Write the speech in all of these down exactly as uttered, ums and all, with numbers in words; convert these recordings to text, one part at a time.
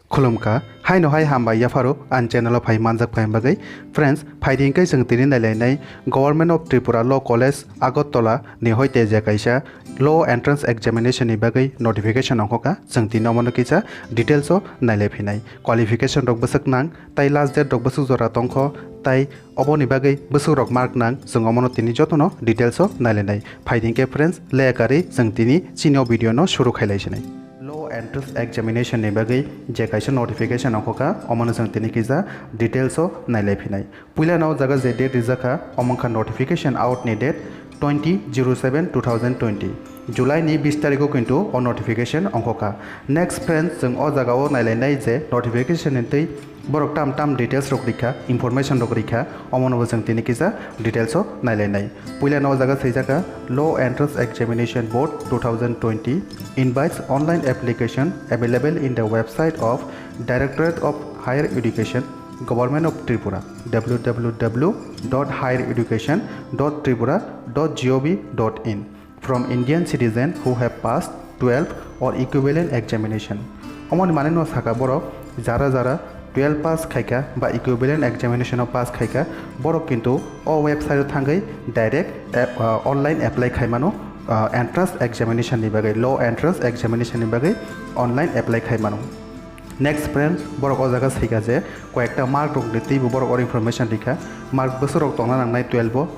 Khulumkha, haino hai hambai yapharo ang channel o phai manjak phaima bagwi. Friends, phaidi hwnkhe chwng tini nailainai Government of Tripura Law College Agartala ni hoite je kaisa Law Entrance Examination ni bagwi notification ongkha, chwng tini omono kisa details o nailai phinai. Qualification rok bwswk nang, tai last date rok bwswk jora tongkho, tai oboni bagwi bwswk rok mark nang, chwng omono tini jotono details o nailainai. Phaidi hwnkhe friends, leya karwi chwng tini chini o video no shuru khailai sinai. Law Entrance Examination ni bagwi je kaisa notification ongkha, omono chwng tini kisa details o nailai phinai. Puila no jaga je date rijak kha, omo wngkha notification out ni date twenty zero seven two thousand twenty. July ni bis tarikh o kintu o notification ongkha. Next friends, chwng o jaga o nailainai je notification ni twi borok tam tam details rok rikha, information rok rikha, omono bo chwng tini kisa details o nailainai. Puila no o jaga swijak kha, Law Entrance Examination Board two thousand twenty invites online application available in the website of Directorate of Higher Education, Government of Tripura, W W W dot higher education dot tripura dot gov dot in, from Indian citizen who have passed twelve or equivalent examination. Omoni mane no saka borok jara jara twelve pass khaika ba equivalent examination o pass khaika, borok kintu o website o thangwi direct app, uh, online apply khaimano, uh, entrance examination ni bagwi, law entrance examination ni bagwi online apply khaimano. Next friends, borok o jaga sika je koyekta mark rok ni twibo borok oro information rikha, mark bwswk rok tongna nangnai twelve o,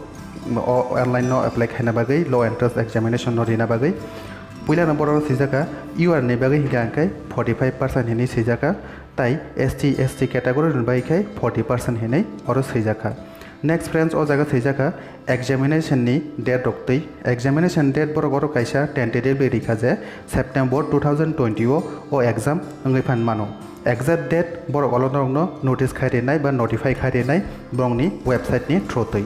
o online no apply khaina bagwi, law entrance examination no rina bagwi. Puila no borok swijak kha, U R ni bagwi hinkhe ang khe forty five percent hinwi swijak kha, tai S T, S T category ni bagwi khe forty percent hinwi oro swijak kha. Next friends, o jaga swijak kha examination ni date rok twi. Examination date borok oro kaisa tentatively rikha je September two thousand twenty o o exam wngwi phan mano. Exact date borok olo norokno notice khai rinai ba notify khai rinai borokni website ni through twi.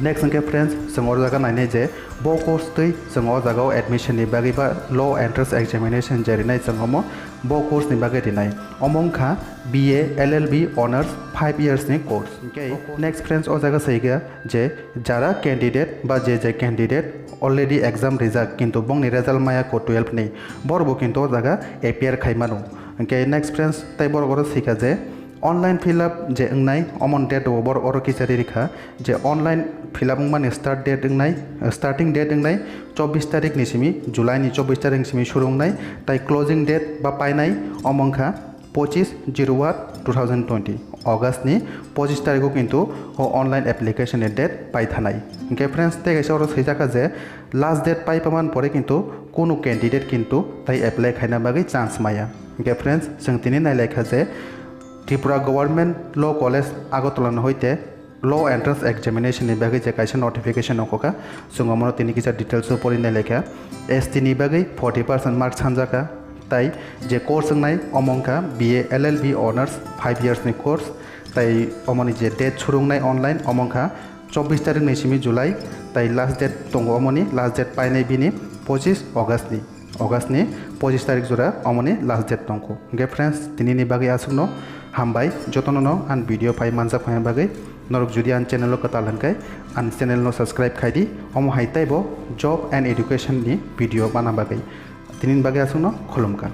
Next hwnkhe friends, chwng o jaga nainai je bo course twi chwng o jaga o admission ni bagwi ba law entrance examination je rinai chwng omo bo course ni bagwi rinai. Omo wngkha B A L L B Honours five years ni course. Hwnkhe next friends, o jaga swijak je jara candidate ba je je candidate already exam rijak kintu bongni result maya kho twelve ni, borok bo kintu o jaga appear khai mano. Hwnkhe next friends, tai borok oro sika je online fill up je wngnai, omon date o borok oro kichari rikha je online fill up wngmani start date wngnai, starting date wngnai chobbish tarik ni simi, July ni chobbish tarik ni simi suru wngnai, tai closing date ba painai omo wngkha pochis zero one two thousand twenty, August ni pochis tarikh o kintu o online application ni date paithanai. Hwnkhe friends, tei kaisa oro swijak kha je last date paipaman pore kintu kunu candidate kintu tai apply khaina bagwi chance maya. Hwnkhe friends, chwng tini nailaikha je Tripura Government Law College Agartala ni hoite Law Entrance Examination ni bagwi je kaisa notification ongkha, chwng omono tini kisa details o pori nailaikha. S T ni bagwi forty percent mark sanjakha, tai je course wngnai omo wngkha B A L L B Honours five years ni course, tai omoni je date suru wngnai online omo wngkha chobbish tarik ni simi July, tai last date tongo omoni, last date painai bini pochis August ni. August ni pochis tarik jora omoni last date tongkho. Hwnkhe friends, tini ni bagwi aswkno hambai jotono no ang video phai manjak phaina bagwi. Norok jodi ang channel o kwtal hwnkhe ang channel no subscribe khai di. Omo hai taibo job and education ni video mana bagwi. Tini ni bagwi aswkno khulumkha.